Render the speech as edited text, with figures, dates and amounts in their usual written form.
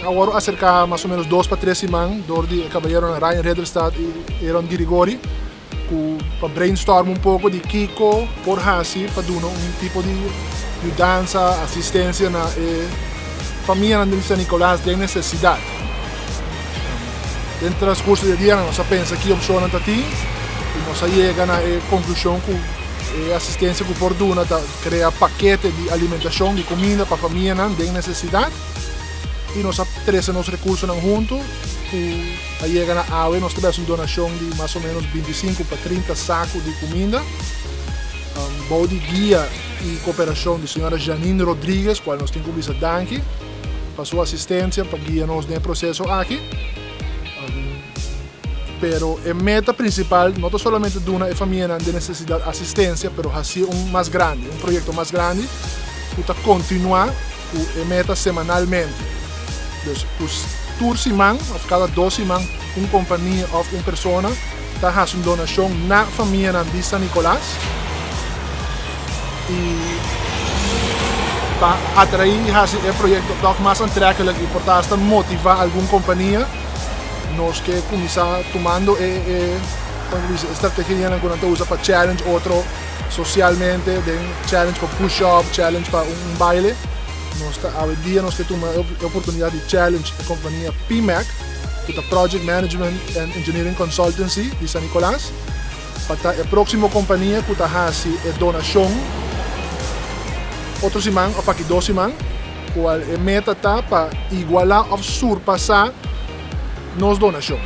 A wòrdu aserká mas o ménos 2 pa 3 siman dor di e kabayeronan Ryan Ridderstad i Aaron Girigori ku pa brainstorm un poko di kiko por hasi pa duna un tipo di yudansa, asistensia na e famianan di San Nicolas den nesesidat. Den transkurso di e dianan nos a pensa ki opshonnan ta tin i nos a yega na e konklushon ku e asistensia ku por duna ta krea pakete di alimentashon, di kuminda pa famianan den nesesidat i nos a trese nos rekursonan huntu ku a yega na awe nos ta bes un donashon di mas o ménos 25 pa 30 saku di kuminda bou di guia i kooperashon di señora Janine Rodriguez, kual nos tin ku bisa danki pa su asistensia pa guia nos den e proseso aki. Pero e meta prinsipal no ta solamente duna e famianan den nesesidat asistensia, pero hasi un mas grandi, un proyekto mas grandi ku ta kontinuá ku e meta semanalmente. Dus ku tur siman òf kada 2 siman un kompania òf un persona ta hasi un donashon na famianan di San Nicolas i pa atraé, hasi e proyekto toch mas aantrekkelijk i por ta hasta motivá algun kompania, nos ke kuminsá tumando e strategianan ku nan ta usa pa challenge otro sosialmente, den challenge pa push-up, challenge pa un baile. Nos ta awendia nos ke tuma e oportunidat di challenge e kompania PMAC, ku ta Project Management and Engineering Consultancy di San Nicolas, pa ta e próksimo kompania ku ta hasi e donashon otro siman òf aki 2 siman, kual e meta ta pa igualá òf surpasá nos donashon.